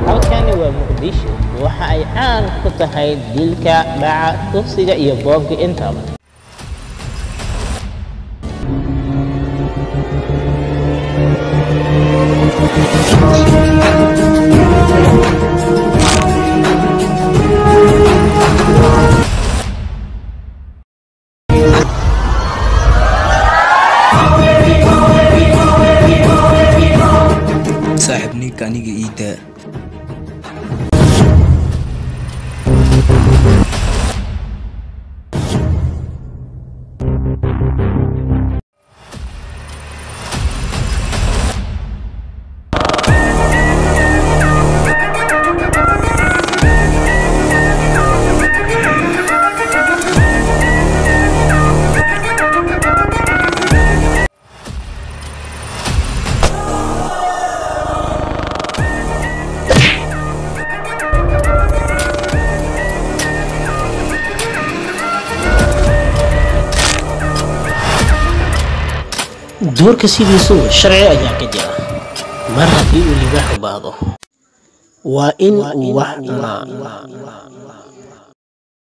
Halkani waa Muqdisho. Waxa ay caan ku tahay dilka, dhaca, kufsiga iyo boobka intaba. Saaxiib, ninka aniga ii daa. Duurka sidiisuba sharci ayaa ka jira. Mar haddii uu libaaxu baahdo, waa in uu wax cunaa.